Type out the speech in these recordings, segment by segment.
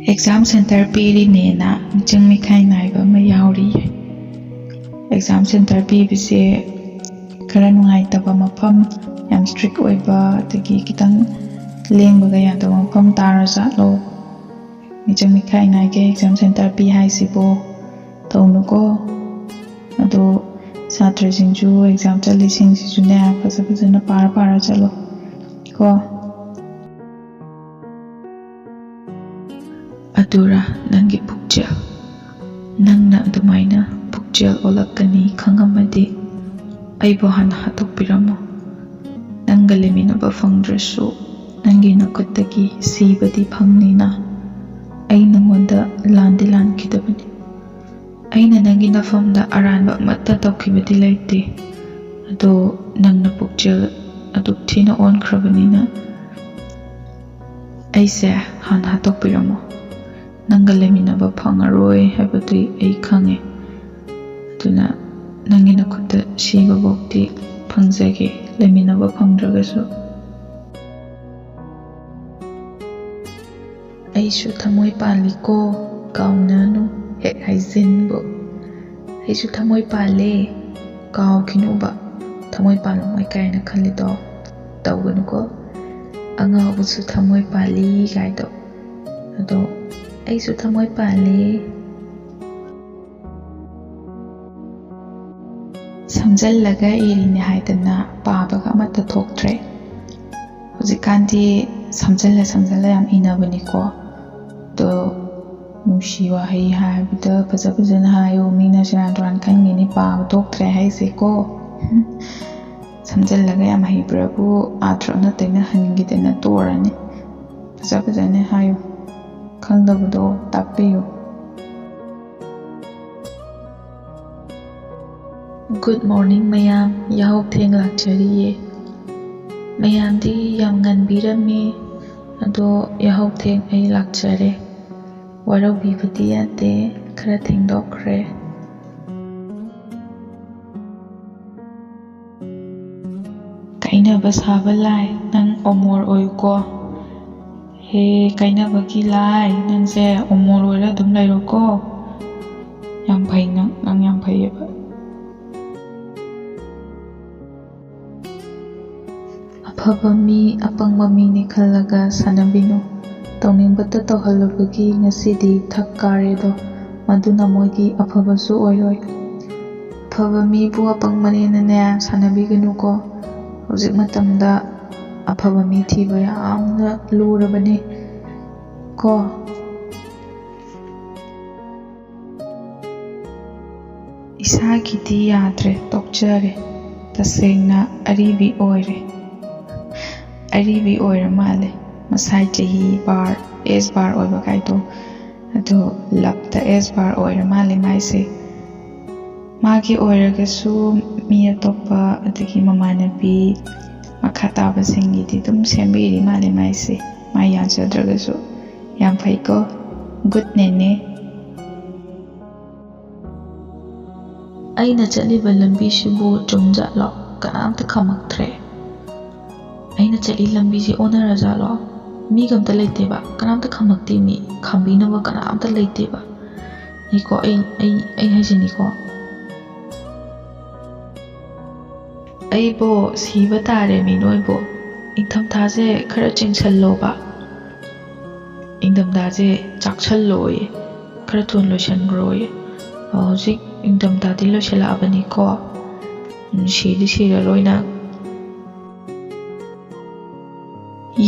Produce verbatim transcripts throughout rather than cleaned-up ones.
Exam centre ꯄꯤꯔꯤꯅꯦꯅ ꯃꯤꯆꯪ ꯃꯤꯈꯥꯏ ꯅꯥꯏꯕ ꯑꯃ ꯌꯥꯎꯔꯤꯌꯦ꯫ ꯑꯦꯛꯖꯥꯝ ꯁꯦꯟꯇꯔ ꯄꯤꯕꯁꯦ ꯈꯔ ꯅꯨꯡꯉꯥꯏꯇꯕ ꯃꯐꯝ, ꯌꯥꯝ ꯏꯁꯇ꯭ꯔꯤꯛ ꯑꯣꯏꯕ, ꯑꯗꯒꯤ ꯈꯤꯇꯪ ꯂꯦꯡꯕꯒ ꯌꯥꯗꯕ ꯃꯐꯝ ꯇꯥꯔ ꯖꯥꯠꯂꯣ? ꯃꯤꯆꯪ ꯃꯤꯈꯥꯏ ꯅꯥꯏꯒꯦ ꯑꯦꯛꯖꯥꯝ ꯁꯦꯟꯇꯔ ꯄꯤ ꯍꯥꯏꯁꯤꯕꯣ? ꯇꯧꯅꯨꯀꯣ꯫ ꯑꯗꯣ ꯁꯥꯇ꯭ꯔꯁꯤꯡꯁꯨ, ꯑꯦꯛꯖꯥꯝ ꯆꯠꯂꯤꯁꯤꯡꯁꯤꯁꯨꯅꯦ, ꯐꯖ ꯐꯖꯅ ꯄꯥꯔ ꯄꯥꯔ ꯆꯠꯂꯣ ꯀꯣ꯫ ꯑꯗꯨꯔ ꯅꯪꯒꯤ ꯄꯨꯛꯆꯦꯜ? ꯅꯪꯅ ꯑꯗꯨꯃꯥꯏꯅ ꯄꯨꯛꯆꯦꯜ ꯑꯣꯜꯂꯛꯀꯅꯤ ꯈꯪꯉꯝꯃꯗꯤ ꯑꯩꯕꯨ ꯍꯥꯟꯅ ꯍꯥꯠꯇꯣꯛꯄꯤꯔꯝꯃꯣ꯫ ꯅꯪꯒ ꯂꯩꯃꯤꯟꯅꯕ ꯐꯪꯗ꯭ꯔꯁꯨ ꯅꯪꯒꯤ ꯅꯈꯨꯠꯇꯒꯤ ꯁꯤꯕꯗꯤ ꯐꯪꯅꯤꯅ꯫ ꯑꯩ ꯅꯪꯉꯣꯟꯗ ꯂꯥꯟꯗꯤ ꯂꯥꯟꯈꯤꯗꯕꯅꯤ꯫ ꯑꯩꯅ ꯅꯪꯒꯤ ꯅꯐꯝꯗ ꯑꯔꯥꯟꯕ ꯑꯃꯠꯇ ꯇꯧꯈꯤꯕꯗꯤ ꯂꯩꯇꯦ꯫ ꯑꯗꯣ ꯅꯪꯅ ꯄꯨꯛꯆꯦꯜ ꯑꯗꯨꯛ ꯊꯤꯅ ꯑꯣꯟꯈ꯭ꯔꯕꯅꯤꯅ ꯑꯩꯁꯦ ꯍꯥꯟꯅ ꯍꯥꯠꯇꯣꯛꯄꯤꯔꯝꯃꯣ꯫ ꯅꯪꯒ ꯂꯩꯃꯤꯟꯅꯕ ꯐꯪꯉꯔꯣꯏ ꯍꯥꯏꯕꯗꯤ ꯑꯩ ꯈꯪꯉꯦ꯫ ꯑꯗꯨꯅ ꯅꯪꯒꯤ ꯅꯈꯨꯠꯇ ꯁꯤꯕꯐꯧꯗꯤ ꯐꯪꯖꯒꯦ, ꯂꯩꯃꯤꯟꯅꯕ ꯐꯪꯗ꯭ꯔꯒꯁꯨ꯫ ꯑꯩꯁꯨ ꯊꯃꯣꯏ ꯄꯥꯜꯂꯤꯀꯣ, ꯀꯥꯎꯅꯅꯨ ꯍꯦꯛ ꯍꯥꯏꯖꯤꯟꯕꯨ꯫ ꯑꯩꯁꯨ ꯊꯃꯣꯏ ꯄꯥꯜꯂꯦ, ꯀꯥꯎꯈꯤꯅꯨꯕ꯫ ꯊꯃꯣꯏ ꯄꯥꯜꯂꯝꯃꯣꯏ ꯀꯥꯏꯅ ꯈꯜꯂꯤꯗꯣ ꯇꯧꯒꯅꯨꯀꯣ꯫ ꯑꯉꯥꯎꯕꯁꯨ ꯊꯃꯣꯏ ꯄꯥꯜꯂꯤ ꯀꯥꯏꯗꯣ꯫ ꯑꯗꯣ ꯑꯩꯁꯨ ꯊꯃꯣꯏ ꯄꯥꯜꯂꯤ꯫ ꯁꯝꯖꯜꯂꯒ ꯏꯔꯤꯅꯦ ꯍꯥꯏꯗꯅ ꯄꯥꯕꯒ ꯑꯃꯠꯇ ꯊꯣꯛꯇ꯭ꯔꯦ꯫ ꯍꯧꯖꯤꯛꯀꯥꯟꯗꯤ ꯁꯝꯖꯜꯂ ꯁꯝꯖꯜꯂ ꯌꯥꯝ ꯏꯅꯕꯅꯤꯀꯣ꯫ ꯑꯗꯣ ꯅꯨꯡꯁꯤ ꯋꯥꯍꯩ ꯍꯥꯏꯕꯗ ꯐꯖ ꯐꯖꯅ ꯍꯥꯏꯌꯨ, ꯃꯤꯅ ꯁꯦꯔꯥꯟ ꯇꯨꯔꯥꯟ ꯈꯟꯒꯤꯅꯤ ꯄꯥꯕ ꯊꯣꯛꯇ꯭ꯔꯦ ꯍꯥꯏꯁꯦꯀꯣ꯫ ꯁꯝꯖꯜꯂꯒ ꯌꯥꯝ ꯍꯩꯕ꯭ꯔꯕꯨ ꯑꯥꯊ꯭ꯔ ꯑꯣꯟꯅ ꯇꯩꯅ ꯍꯟꯈꯤꯗꯅ ꯇꯣꯛꯑꯔꯅꯤ꯫ ꯐꯖ ꯐꯖꯅ ꯍꯥꯏꯌꯨ, ꯈꯪꯗꯕꯗꯣ ꯇꯥꯛꯄꯤꯌꯨ꯫ Good morning ꯃꯌꯥꯝ, ꯌꯥꯍꯧ ꯊꯦꯡ ꯂꯥꯛꯆꯔꯤꯌꯦ꯫ ꯃꯌꯥꯝꯗꯤ ꯌꯥꯝ ꯉꯟꯕꯤꯔꯝꯃꯤ, ꯑꯗꯣ ꯌꯥꯍꯧ ꯊꯦꯡ ꯑꯩ ꯂꯥꯛꯆꯔꯦ꯫ ꯋꯥꯔꯧꯕꯤꯕꯗꯤ ꯌꯥꯗꯦ, ꯈꯔ ꯊꯦꯡꯗꯣꯛꯈ꯭ꯔꯦ꯫ ꯀꯥꯏꯅꯕ ꯁꯥꯕ ꯂꯥꯏ, ꯅꯪ ꯑꯃꯣꯔ ꯑꯣꯏꯌꯨꯀꯣ꯫ ꯍꯦ, ꯀꯥꯏꯅꯕꯒꯤ ꯂꯥꯏ, ꯅꯪꯁꯦ ꯎꯃꯣꯔ ꯑꯣꯏꯔ ꯑꯗꯨꯝ ꯂꯩꯔꯣꯀꯣ꯫ ꯌꯥꯝ ꯐꯩ ꯅꯪ, ꯅꯪ ꯌꯥꯝ ꯐꯩꯌꯦꯕ꯫ ꯑꯐꯕ ꯃꯤ, ꯑꯄꯪꯕ ꯃꯤꯅꯤ ꯈꯜꯂꯒ ꯁꯥꯟꯅꯕꯤꯅꯨ꯫ ꯇꯧꯅꯤꯡꯕꯇ ꯇꯧꯍꯜꯂꯨꯕꯒꯤ ꯉꯁꯤꯗꯤ ꯊꯛ ꯀꯥꯔꯦꯗꯣ, ꯃꯗꯨꯅ ꯃꯣꯏꯒꯤ ꯑꯐꯕꯁꯨ ꯑꯣꯏꯔꯣꯏ꯫ ꯑꯐꯕ ꯃꯤꯕꯨ ꯑꯄꯪꯕꯅꯦꯅꯅꯦ ꯁꯥꯟꯅꯕꯤꯒꯅꯨꯀꯣ꯫ ꯍꯧꯖꯤꯛ ꯃꯇꯝꯗ ꯑꯐꯕ ꯃꯤ ꯊꯤꯕ ꯌꯥꯝꯅ ꯂꯨꯔꯕꯅꯤ ꯀꯣ꯫ ꯏꯁꯥꯒꯤꯗꯤ ꯌꯥꯗ꯭ꯔꯦ, ꯇꯣꯛꯆꯔꯦ꯫ ꯇꯁꯦꯡꯅ ꯑꯔꯤꯕꯤ ꯑꯣꯏꯔꯦ꯫ ꯑꯔꯤꯕꯤ ꯑꯣꯏꯔ ꯃꯥꯜꯂꯦ꯫ ꯃꯁꯥꯏ ꯆꯍꯤ ꯕꯥꯔ, ꯑꯦꯖ ꯕꯥꯔ ꯑꯣꯏꯕ ꯀꯥꯏꯗꯣ, ꯑꯗꯣ ꯂꯞꯇ ꯑꯦꯖ ꯕꯥꯔ ꯑꯣꯏꯔ ꯃꯥꯜꯂꯦ ꯃꯥꯏꯁꯦ꯫ ꯃꯥꯒꯤ ꯑꯣꯏꯔꯒꯁꯨ ꯃꯤ ꯑꯇꯣꯞꯄ, ꯑꯗꯒꯤ ꯃꯃꯥꯟꯅꯕꯤ, ꯃꯈꯥ ꯇꯥꯕꯁꯤꯡꯒꯤꯗꯤ ꯑꯗꯨꯝ ꯁꯦꯝꯕꯤꯔꯤ ꯃꯥꯜꯂꯦ ꯃꯥꯏꯁꯦ꯫ ꯃꯥ ꯌꯥꯖꯗ꯭ꯔꯒꯁꯨ꯫ ꯌꯥꯝ ꯐꯩꯀꯣ꯫ ꯒꯨꯗ ꯅꯦꯅꯦ꯫ ꯑꯩꯅ ꯆꯠꯂꯤꯕ ꯂꯝꯕꯤꯁꯤꯕꯨ ꯆꯨꯝꯖꯥꯠꯂꯣ? ꯀꯅꯥꯝꯇ ꯈꯝꯃꯛꯇ꯭ꯔꯦ꯫ ꯑꯩꯅ ꯆꯠꯂꯤ ꯂꯝꯕꯤꯁꯦ ꯑꯣꯟꯅꯔꯖꯥꯠꯂꯣ? ꯃꯤꯒ ꯑꯝꯇ ꯂꯩꯇꯦꯕ, ꯀꯅꯥꯝꯇ ꯈꯝꯃꯛꯇꯦ ꯃꯤ, ꯈꯥꯝꯕꯤꯅꯕ ꯀꯅꯥꯝꯇ ꯂꯩꯇꯦꯕ꯫ ꯑꯩꯀꯣ, ꯑꯩ, ꯑꯩ, ꯑꯩ ꯍꯥꯏꯁꯤꯅꯤꯀꯣ꯫ ꯑꯩꯕꯣ ꯁꯤꯕ ꯇꯥꯔꯦ ꯃꯤ ꯅꯣꯏꯕꯨ꯫ ꯏꯪꯊꯝꯊꯥꯁꯦ ꯈꯔ ꯆꯤꯡꯁꯜꯂꯣꯕ꯫ ꯏꯪꯊꯝꯊꯥꯁꯦ ꯆꯥꯛꯁꯜꯂꯣꯌꯦ, ꯈꯔ ꯊꯨꯅ ꯂꯣꯏꯁꯟꯈ꯭ꯔꯣꯌꯦ꯫ ꯍꯧꯖꯤꯛ ꯏꯪꯊꯝꯊꯥꯗꯤ ꯂꯣꯏꯁꯜꯂꯛꯑꯕꯅꯤꯀꯣ꯫ ꯎꯝ, ꯁꯤꯗꯤ ꯁꯤꯔꯔꯣꯏ ꯅꯪ꯫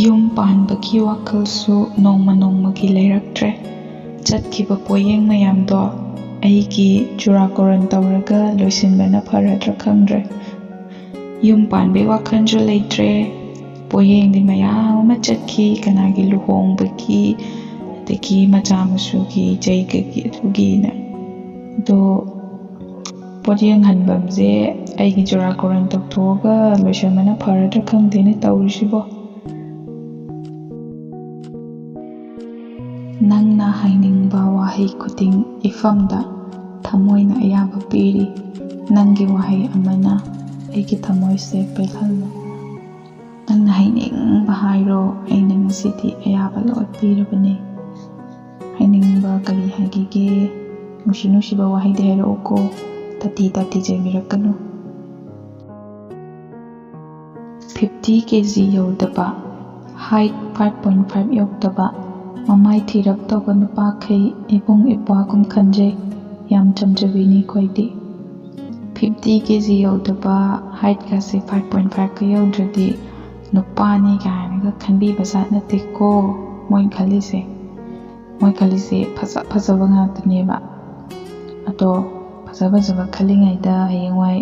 ꯌꯨꯝ ꯄꯥꯟꯕꯒꯤ ꯋꯥꯈꯜꯁꯨ ꯅꯣꯡꯃ ꯅꯣꯡꯃꯒꯤ ꯂꯩꯔꯛꯇ꯭ꯔꯦ꯫ ꯆꯠꯈꯤꯕ ꯄꯣꯌꯦꯡ ꯃꯌꯥꯝꯗꯣ ꯑꯩꯒꯤ ꯆꯨꯔꯥꯀꯣꯔꯣꯟ ꯇꯧꯔꯒ ꯂꯣꯏꯁꯤꯟꯕꯅ ꯐꯔꯗ꯭ꯔꯥ ꯈꯪꯗ꯭ꯔꯦ꯫ ꯌꯨꯝ ꯄꯥꯟꯕꯩ ꯋꯥꯈꯜꯁꯨ ꯂꯩꯇ꯭ꯔꯦ꯫ ꯄꯣꯌꯦꯡꯗꯤ ꯃꯌꯥꯝ ꯑꯃ ꯆꯠꯈꯤ, ꯀꯅꯥꯒꯤ ꯂꯨꯍꯣꯡꯕꯒꯤ, ꯑꯗꯒꯤ ꯃꯆꯥ ꯃꯁꯨꯒꯤ, ꯏꯆꯩꯒꯒꯤ, ꯑꯗꯨꯒꯤꯅ꯫ ꯑꯗꯣ ꯄꯣꯠꯌꯦꯡ ꯍꯟꯐꯝꯁꯦ ꯑꯩꯒꯤ ꯆꯨꯔꯥꯀꯣꯔꯣꯟ ꯇꯧꯊꯣꯛꯑꯒ ꯂꯣꯏꯁꯟꯕꯅ ꯐꯔꯗ꯭ꯔꯥ ꯈꯪꯗꯦꯅꯦ ꯇꯧꯔꯤꯁꯤꯕꯣ꯫ ꯅꯪꯅ ꯍꯥꯏꯅꯤꯡꯕ ꯋꯥꯍꯩ ꯈꯨꯗꯤꯡ ꯏꯐꯝꯗ ꯊꯃꯣꯏꯅ ꯑꯌꯥꯕ ꯄꯤꯔꯤ꯫ ꯅꯪꯒꯤ ꯋꯥꯍꯩ ꯑꯃꯅ ꯑꯩꯒꯤ ꯊꯃꯣꯏꯁꯦ ꯄꯦꯜꯍꯜꯂꯦ꯫ ꯅꯪꯅ ꯍꯥꯏꯅꯤꯡꯕ ꯍꯥꯏꯔꯣ, ꯑꯩꯅ ꯉꯁꯤꯗꯤ ꯑꯌꯥꯕ ꯂꯣꯏ ꯄꯤꯔꯕꯅꯦ꯫ ꯍꯥꯏꯅꯤꯡꯕ ꯀꯔꯤ ꯍꯥꯏꯈꯤꯒꯦ? ꯅꯨꯡꯁꯤ ꯅꯨꯡꯁꯤꯕ ꯋꯥꯍꯩꯗꯤ ꯍꯥꯏꯔꯛꯎꯀꯣ, ꯇꯥꯇꯤ ꯇꯥꯇꯤ ꯆꯩꯕꯤꯔꯛꯀꯅꯨ꯫ ꯐꯤꯐꯇꯤ ꯀꯦ ꯖꯤ ꯌꯧꯗꯕ, ꯍꯥꯏꯠ ꯐꯥꯏꯚ ꯄꯣꯏꯟ ꯐꯥꯏꯚ ꯌꯧꯗꯕ, ꯃꯃꯥꯏ ꯊꯤꯔꯞ ꯇꯧꯕ ꯅꯨꯄꯥꯈꯩ ꯏꯕꯨꯡ ꯏꯄ꯭ꯋꯥꯒꯨꯝ ꯈꯟꯖꯩ꯫ ꯌꯥꯝ ꯆꯝꯖꯕꯤꯅꯤ ꯑꯩꯈꯣꯏꯗꯤ꯫ ꯐꯤꯐꯇꯤ ꯀꯦ ꯖꯤ ꯌꯧꯗꯕ, ꯍꯥꯏꯠꯀꯁꯦ ꯐꯥꯏꯚ ꯄꯣꯏꯟ ꯐꯥꯏꯚꯀ ꯌꯧꯗ꯭ꯔꯗꯤ ꯅꯨꯄꯥꯅꯤ ꯀꯥꯏꯅꯒ ꯈꯟꯕꯤꯕ ꯖꯥꯠ ꯅꯠꯇꯦꯀꯣ ꯃꯣꯏ ꯈꯜꯂꯤꯁꯦ꯫ ꯃꯣꯏ ꯈꯜꯂꯤꯁꯦ ꯐꯖ ꯐꯖꯕ ꯉꯥꯛꯇꯅꯦꯕ꯫ ꯑꯗꯣ ꯐꯖ ꯐꯖꯕ ꯈꯜꯂꯤꯉꯩꯗ ꯍꯌꯦꯡꯋꯥꯏ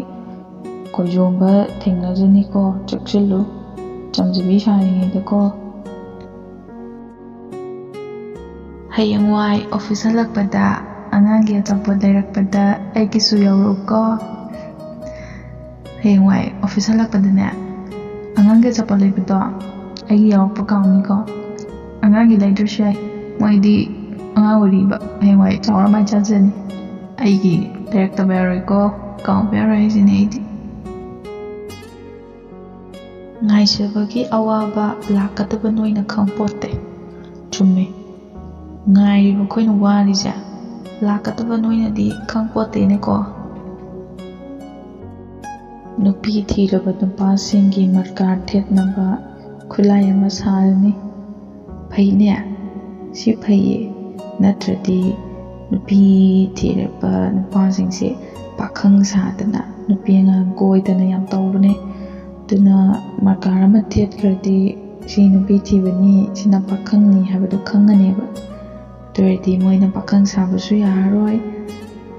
ꯀꯣꯏꯖꯣꯝꯕ ꯊꯦꯡꯅꯖꯅꯤꯀꯣ, ꯆꯦꯛꯁꯤꯜꯂꯨ꯫ ꯆꯝꯖꯕꯤ ꯁꯥꯔꯤꯉꯩꯗꯀꯣ꯫ ꯍꯌꯦꯡꯋꯥꯏ ꯑꯣꯐꯤꯁ ꯍꯜꯂꯛꯄꯗ ꯑꯉꯥꯡꯒꯤ ꯑꯆꯥꯄꯣꯠ ꯂꯩꯔꯛꯄꯗ ꯑꯩꯒꯤꯁꯨ ꯌꯥꯎꯔꯛꯎꯀꯣ꯫ ꯍꯌꯦꯡꯋꯥꯏ ꯑꯣꯐꯤꯁ ꯍꯜꯂꯛꯄꯗꯅꯦ, ꯑꯉꯥꯡꯒꯤ ꯑꯆꯥꯄꯣꯠ ꯂꯩꯕꯗꯣ ꯑꯩꯒꯤ ꯌꯥꯎꯔꯛꯄ ꯀꯥꯎꯅꯤꯀꯣ꯫ ꯑꯉꯥꯡꯒꯤ ꯂꯩꯗ꯭ꯔꯁꯨ ꯌꯥꯏ, ꯃꯣꯏꯗꯤ ꯑꯉꯥꯡ ꯑꯣꯏꯔꯤꯕ, ꯍꯌꯦꯡꯋꯥꯏ ꯆꯥꯎꯔ ꯃꯥꯏ ꯆꯥꯖꯅꯤ꯫ ꯑꯩꯒꯤ ꯂꯩꯔꯛꯇꯕ ꯌꯥꯔꯣꯏꯀꯣ, ꯀꯥꯎꯕ ꯌꯥꯔꯣꯏ ꯍꯥꯏꯁꯤꯅꯦ ꯑꯩꯗꯤ꯫ ꯉꯥꯏꯖꯕꯒꯤ ꯑꯋꯥꯕ ꯂꯥꯛꯀꯗꯕ ꯅꯣꯏꯅ ꯈꯪꯄꯣꯠꯇꯦ꯫ ꯆꯨꯝꯃꯦ, ꯉꯥꯏꯔꯤꯕ ꯑꯩꯈꯣꯏꯅ ꯋꯥꯔꯤꯁꯦ ꯂꯥꯛꯀꯗꯕ ꯅꯣꯏꯅꯗꯤ ꯈꯪꯄꯣꯠꯇꯦꯅꯦꯀꯣ꯫ ꯅꯨꯄꯤ ꯊꯤꯔꯕ ꯅꯨꯄꯥꯁꯤꯡꯒꯤ ꯃꯔꯀꯥꯔ ꯊꯦꯠꯅꯕ ꯈꯨꯠꯂꯥꯏ ꯑꯃ ꯁꯥꯔꯅꯤ꯫ ꯐꯩꯅꯦ, ꯁꯤ ꯐꯩꯌꯦ꯫ ꯅꯠꯇ꯭ꯔꯗꯤ ꯅꯨꯄꯤ ꯊꯤꯔꯕ ꯅꯨꯄꯥꯁꯤꯡꯁꯦ ꯄꯥꯈꯪ ꯁꯥꯗꯅ ꯅꯨꯄꯤ ꯑꯉꯥꯡ ꯀꯣꯏꯗꯅ ꯌꯥꯝ ꯇꯧꯕꯅꯦ꯫ ꯑꯗꯨꯅ ꯃꯔꯀꯥꯔ ꯑꯃ ꯊꯦꯠꯈ꯭ꯔꯗꯤ ꯁꯤ ꯅꯨꯄꯤ ꯊꯤꯕꯅꯤ, ꯁꯤꯅ ꯄꯥꯈꯪꯅꯤ ꯍꯥꯏꯕꯗꯣ ꯈꯪꯉꯅꯦꯕ꯫ ꯑꯗꯨ ꯑꯣꯏꯔꯗꯤ ꯃꯣꯏꯅ ꯄꯥꯈꯪ ꯁꯥꯕꯁꯨ ꯌꯥꯔꯔꯣꯏ꯫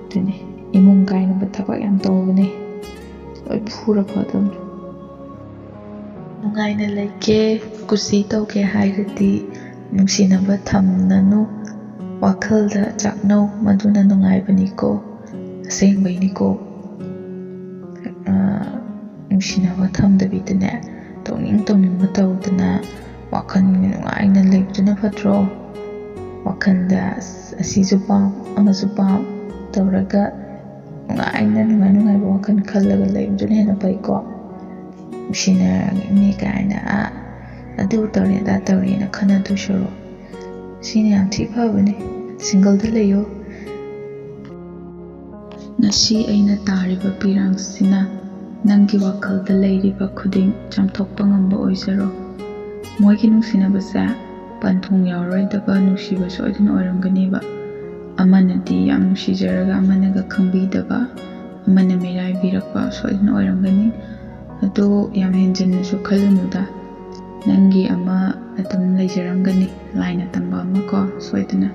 ꯑꯗꯨꯅꯤ, ꯏꯃꯨꯡ ꯀꯥꯏꯅꯕ ꯊꯕꯛ ꯌꯥꯝ ꯇꯧꯕꯅꯦ꯫ ꯂꯣꯏ ꯐꯨꯔ ꯐꯗꯧꯅꯤ꯫ ꯅꯨꯡꯉꯥꯏꯅ ꯂꯩꯒꯦ, ꯀꯨꯁꯤ ꯇꯧꯒꯦ ꯍꯥꯏꯔꯗꯤ ꯅꯨꯡꯁꯤꯅꯕ ꯊꯝꯅꯅꯨ, ꯋꯥꯈꯜꯗ ꯆꯥꯛꯅꯧ, ꯃꯗꯨꯅ ꯅꯨꯡꯉꯥꯏꯕꯅꯤꯀꯣ꯫ ꯑꯁꯦꯡꯕꯩꯅꯤꯀꯣ꯫ ꯑꯥ, ꯅꯨꯡꯁꯤꯅꯕ ꯊꯝꯗꯕꯤꯗꯅꯦ, ꯇꯧꯅꯤꯡ ꯇꯧꯅꯤꯡꯕ ꯇꯧꯗꯅ ꯋꯥꯈꯜ ꯅꯨꯡꯉꯥꯏꯅ ꯂꯩꯕꯗꯨꯅ ꯐꯠꯇ꯭ꯔꯣ? ꯋꯥꯈꯜꯗ ꯑꯁ, ꯑꯁꯤꯁꯨ ꯄꯥꯝ, ꯑꯃꯁꯨ ꯄꯥꯝ ꯇꯧꯔꯒ ꯅꯨꯡꯉꯥꯏꯅ, ꯅꯨꯡꯉꯥꯏ ꯅꯨꯡꯉꯥꯏꯕ ꯋꯥꯈꯜ ꯈꯜꯂꯒ ꯂꯩꯕꯗꯨꯅ ꯍꯦꯟꯅ ꯐꯩꯀꯣ꯫ ꯅꯨꯡꯁꯤꯅꯔꯒꯅꯤ ꯀꯥꯏꯅ, ꯑꯥ, ꯑꯗꯨ ꯇꯧꯔꯦ ꯑꯗꯥ ꯇꯧꯔꯦꯅ ꯈꯟꯅꯗꯣꯏ ꯁꯔꯨꯛ, ꯁꯤꯅ ꯌꯥꯝ ꯊꯤ ꯐꯕꯅꯦ꯫ ꯁꯤꯡꯒꯜꯗ ꯂꯩꯌꯣ꯫ ꯉꯁꯤ ꯑꯩꯅ ꯇꯥꯔꯤꯕ ꯄꯤꯔꯥꯡꯁꯤꯅ ꯅꯪꯒꯤ ꯋꯥꯈꯜꯗ ꯂꯩꯔꯤꯕ ꯈꯨꯗꯤꯡ ꯆꯥꯝꯊꯣꯛꯄ ꯉꯝꯕ ꯑꯣꯏꯖꯔꯣ꯫ ꯃꯣꯏꯒꯤ ꯅꯨꯡꯁꯤꯅꯕꯁꯦ ꯄꯟꯊꯨꯡ ꯌꯥꯎꯔꯣꯏꯗꯕ ꯅꯨꯡꯁꯤꯕ ꯁꯣꯏꯗꯅ ꯑꯣꯏꯔꯝꯒꯅꯦꯕ꯫ ꯑꯃꯅꯗꯤ ꯌꯥꯝ ꯅꯨꯡꯁꯤꯖꯔꯒ ꯑꯃꯅꯒ ꯈꯪꯕꯤꯗꯕ, ꯑꯃꯅ ꯃꯤꯔꯥꯏꯕꯤꯔꯛꯄ ꯁꯣꯏꯗꯅ ꯑꯣꯏꯔꯝꯒꯅꯤ꯫ ꯑꯗꯣ ꯌꯥꯝ ꯍꯦꯟꯖꯤꯟꯅꯁꯨ ꯈꯜꯂꯨꯅꯨꯗ꯫ ꯅꯪꯒꯤ ꯑꯃ ꯑꯗꯨꯝ ꯂꯩꯖꯔꯝꯒꯅꯤ, ꯂꯥꯏꯅ ꯇꯝꯕ ꯑꯃ ꯀꯣ, ꯁꯣꯏꯗꯅ꯫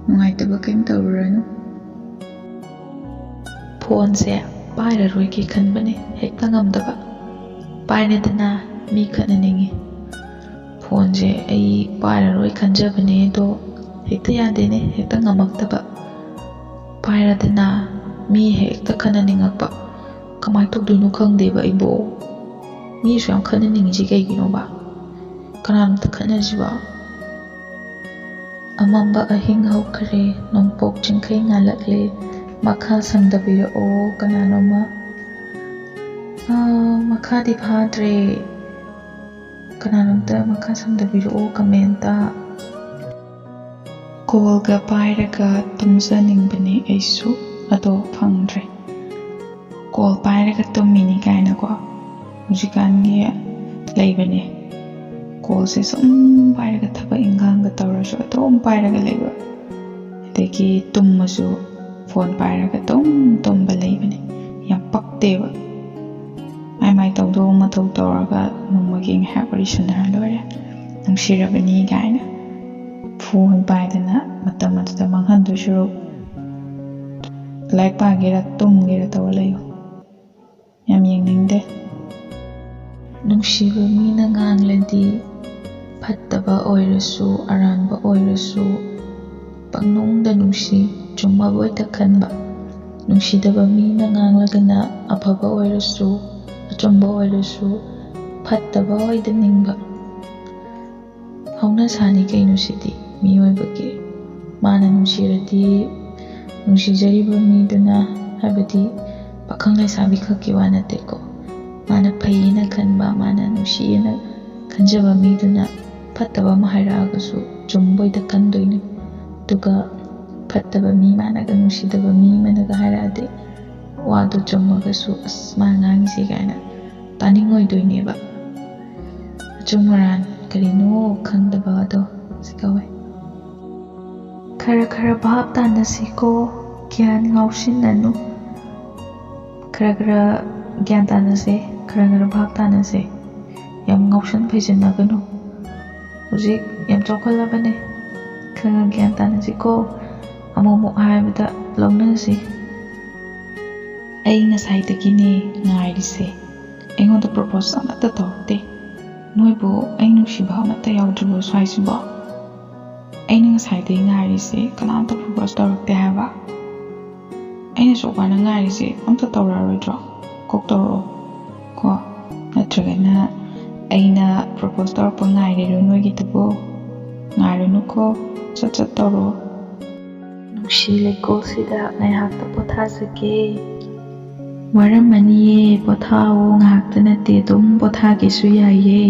ꯅꯨꯡꯉꯥꯏꯇꯕ ꯀꯩꯝ ꯇꯧꯔꯨꯔꯅꯨ꯫ ꯐꯣꯟꯁꯦ ꯄꯥꯏꯔꯔꯣꯏꯒꯦ ꯈꯟꯕꯅꯦ, ꯍꯦꯛꯇ ꯉꯝꯗꯕ꯫ ꯄꯥꯏꯔꯦꯗꯅ, ꯃꯤ ꯈꯠꯅꯅꯤꯡꯉꯤ꯫ ꯐꯣꯟꯁꯦ ꯑꯩ ꯄꯥꯏꯔꯔꯣꯏ ꯈꯟꯖꯕꯅꯦ, ꯑꯗꯣ ꯍꯦꯛꯇ ꯌꯥꯗꯦꯅꯦ, ꯍꯦꯛꯇ ꯉꯝꯃꯛꯇꯕ꯫ ꯄꯥꯏꯔꯗꯅ, ꯃꯤ ꯍꯦꯛꯇ ꯈꯠꯅꯅꯤꯡꯉꯛꯄ꯫ ꯀꯃꯥꯏꯅ ꯇꯧꯗꯣꯏꯅꯣ ꯈꯪꯗꯦꯕ ꯑꯩꯕꯣ꯫ ꯃꯤꯁꯨ ꯌꯥꯝ ꯈꯠꯅꯅꯤꯡꯉꯤꯁꯤ ꯀꯩꯒꯤꯅꯣꯕ? ꯀꯅꯥꯅꯣꯝꯇ ꯈꯠꯅꯁꯤꯕ? ꯑꯃꯝꯕ ꯑꯍꯤꯡ ꯍꯧꯈ꯭ꯔꯦ, ꯅꯣꯡꯄꯣꯛ ꯆꯤꯡꯈꯩ ꯉꯥꯜꯂꯛꯂꯦ꯫ ꯃꯈꯥ ꯁꯝꯗꯕꯤꯔꯛꯑꯣ ꯀꯅꯥꯅꯣꯝꯃ꯫ ꯑꯥ, ꯃꯈꯥꯗꯤ ꯐꯥꯗ꯭ꯔꯦ꯫ ꯀꯅꯥꯅꯣꯝꯇ ꯃꯈꯥ ꯁꯝꯗꯕꯤꯔꯛꯑꯣ ꯀꯃꯦꯟꯇ꯫ ꯀꯣꯜꯒ ꯄꯥꯏꯔꯒ ꯇꯨꯝꯖꯅꯤꯡꯕꯅꯦ ꯑꯩꯁꯨ, ꯑꯗꯣ ꯐꯪꯗ꯭ꯔꯦ꯫ ꯀꯣꯜ ꯄꯥꯏꯔꯒ ꯇꯨꯝꯃꯤꯅꯤ ꯀꯥꯏꯅꯀꯣ ꯍꯧꯖꯤꯛꯀꯥꯟꯒꯤ ꯂꯩꯕꯅꯦ꯫ ꯀꯣꯜꯁꯦ ꯁꯨꯝ ꯄꯥꯏꯔꯒ ꯊꯕꯛ ꯏꯟꯈꯥꯡꯒ ꯇꯧꯔꯁꯨ ꯑꯗꯨꯝ ꯄꯥꯏꯔꯒ ꯂꯩꯕ꯫ ꯑꯗꯒꯤ ꯇꯨꯝꯃꯁꯨ ꯐꯣꯟ ꯄꯥꯏꯔꯒ ꯑꯗꯨꯝ ꯇꯨꯝꯕ ꯂꯩꯕꯅꯦ꯫ ꯌꯥꯝ ꯄꯛꯇꯦꯕ꯫ ꯃꯥꯏ ꯃꯥꯏ ꯇꯧꯗꯧꯕ ꯃꯊꯧ ꯇꯧꯔꯒ ꯅꯣꯡꯃꯒꯤ ꯉꯥꯏꯍꯥꯛ ꯋꯥꯔꯤ ꯁꯥꯟꯅꯔ ꯂꯣꯏꯔꯦ꯫ ꯅꯨꯡꯁꯤꯔꯕꯅꯤ ꯀꯥꯏꯅ ꯐꯣꯟ ꯄꯥꯏꯗꯅ ꯃꯇꯝ ꯑꯗꯨꯗ ꯃꯥꯡꯍꯟꯗꯣꯏ ꯁꯔꯨꯛ ꯂꯥꯏꯔꯤꯛ ꯄꯥꯒꯦꯔꯥ ꯇꯨꯝꯒꯦꯔꯥ ꯇꯧꯔ ꯂꯩꯌꯨ꯫ ꯌꯥꯝ ꯌꯦꯡꯅꯤꯡꯗꯦ꯫ ꯅꯨꯡꯁꯤꯕ ꯃꯤꯅ ꯉꯥꯡꯂꯗꯤ ꯐꯠꯇꯕ ꯑꯣꯏꯔꯁꯨ ꯑꯔꯥꯟꯕ ꯑꯣꯏꯔꯁꯨ ꯄꯪꯅꯨꯡꯗ ꯅꯨꯡꯁꯤ, ꯆꯨꯝꯃꯕꯣꯏꯗ ꯈꯟꯕ꯫ ꯅꯨꯡꯁꯤꯗꯕ ꯃꯤꯅ ꯉꯥꯡꯂꯒꯅ ꯑꯐꯕ ꯑꯣꯏꯔꯁꯨ ꯑꯆꯨꯝꯕ ꯑꯣꯏꯔꯁꯨ ꯐꯠꯇꯕ ꯑꯣꯏꯗ ꯅꯤꯡꯕ꯫ ꯍꯧꯅꯁꯥꯅꯤ ꯀꯩꯅꯣ ꯁꯤꯗꯤ ꯃꯤꯑꯣꯏꯕꯒꯤ꯫ ꯃꯥꯅ ꯅꯨꯡꯁꯤꯔꯗꯤ ꯅꯨꯡꯁꯤꯖꯔꯤꯕ ꯃꯤꯗꯨꯅ, ꯍꯥꯏꯕꯗꯤ ꯄꯥꯈꯪ ꯂꯩꯁꯥꯕꯤ ꯈꯛꯀꯤ ꯋꯥ ꯅꯠꯇꯦꯀꯣ, ꯃꯥꯅ ꯐꯩꯌꯦꯅ ꯈꯟꯕ, ꯃꯥꯅ ꯅꯨꯡꯁꯤꯌꯦꯅ ꯈꯟꯖꯕ ꯃꯤꯗꯨꯅ ꯐꯠꯇꯕ ꯑꯃ ꯍꯥꯏꯔꯛꯑꯒꯁꯨ ꯆꯨꯝꯕꯣꯏꯗ ꯈꯟꯗꯣꯏꯅꯦ꯫ ꯑꯗꯨꯒ ꯐꯠꯇꯕ ꯃꯤ, ꯃꯥꯅꯒ ꯅꯨꯡꯁꯤꯗꯕ ꯃꯤ ꯑꯃꯅꯒ ꯍꯥꯏꯔꯛꯑꯗꯤ, ꯋꯥꯗꯣ ꯆꯨꯝꯃꯒꯁꯨ "ꯑꯁ, ꯃꯥ ꯉꯥꯡꯉꯤꯁꯦ" ꯀꯥꯏꯅ ꯇꯥꯅꯤꯡꯉꯣꯏꯗꯣꯏꯅꯦꯕ꯫ ꯑꯆꯨꯝ ꯑꯔꯥꯟ ꯀꯔꯤꯅꯣ ꯈꯪꯗꯕ ꯑꯗꯣ ꯁꯤ ꯀꯧꯋꯦ꯫ ꯈꯔ ꯈꯔ ꯚꯥꯞ ꯇꯥꯅꯁꯤꯀꯣ, ꯒ꯭ꯌꯥꯟ ꯉꯥꯎꯁꯤꯟꯅꯅꯨ꯫ ꯈꯔ ꯈꯔ ꯒ꯭ꯌꯥꯟ ꯇꯥꯅꯁꯦ, ꯈꯔ ꯈꯔ ꯚꯥꯞ ꯇꯥꯅꯁꯦ꯫ ꯌꯥꯝ ꯉꯥꯎꯁꯟ ꯐꯩꯖꯟꯅꯒꯅꯨ꯫ ꯍꯧꯖꯤꯛ ꯌꯥꯝ ꯆꯥꯎꯈꯠꯂꯕꯅꯦ꯫ ꯈꯔ ꯈꯔ ꯒ꯭ꯌꯥꯟ ꯇꯥꯅꯁꯤꯀꯣ꯫ ꯑꯃꯨꯛ ꯑꯃꯨꯛ ꯍꯥꯏꯕꯗ ꯂꯧꯅꯁꯤ꯫ ꯑꯩ ꯉꯁꯥꯏꯗꯒꯤꯅꯦ ꯉꯥꯏꯔꯤꯁꯦ꯫ ꯑꯩꯉꯣꯟꯗ ꯄ꯭ꯔꯣꯄꯣꯁ ꯑꯃꯠꯇ ꯇꯧꯔꯛꯇꯦ꯫ ꯅꯣꯏꯕꯨ ꯑꯩ ꯅꯨꯡꯁꯤꯕ ꯑꯃꯠꯇ ꯌꯥꯎꯗ꯭ꯔꯤꯕꯣ ꯁ꯭ꯋꯥꯏꯁꯤꯕꯣ? ꯑꯩꯅ ꯉꯁꯥꯏꯗꯒꯤ ꯉꯥꯏꯔꯤꯁꯦ, ꯀꯅꯥꯝꯇ ꯄ꯭ꯔꯣꯄꯣꯁ ꯇꯧꯔꯛꯇꯦ ꯍꯥꯏꯕ꯫ ꯑꯩꯅ ꯁꯨꯛ ꯋꯥꯅ ꯉꯥꯏꯔꯤꯁꯦ, ꯑꯝꯇ ꯇꯧꯔꯛꯑꯔꯣꯏꯗ꯭ꯔꯣ? ꯀꯣꯛ ꯇꯧꯔꯛꯑꯣ ꯀꯣ꯫ ꯅꯠꯇ꯭ꯔꯒꯅ ꯑꯩꯅ ꯄ꯭ꯔꯣꯄꯣꯁ ꯇꯧꯔꯛꯄ ꯉꯥꯏꯔꯤꯔꯣ ꯅꯣꯏꯒꯤꯗꯨꯕꯨ? ꯉꯥꯏꯔꯨꯅꯨꯀꯣ, ꯁꯠ ꯁꯠ ꯇꯧꯔꯛꯑꯣ꯫ ꯅꯨꯡꯁꯤ ꯂꯩꯀꯣꯜꯁꯤꯗ ꯉꯥꯏꯍꯥꯛꯇ ꯄꯣꯊꯥꯖꯒꯦ꯫ ꯋꯥꯔꯝꯃꯅꯤꯌꯦ, ꯄꯣꯊꯥꯑꯣ꯫ ꯉꯥꯏꯍꯥꯛꯇ ꯅꯠꯇꯦ, ꯑꯗꯨꯝ ꯄꯣꯊꯥꯒꯦꯁꯨ ꯌꯥꯏꯌꯦ꯫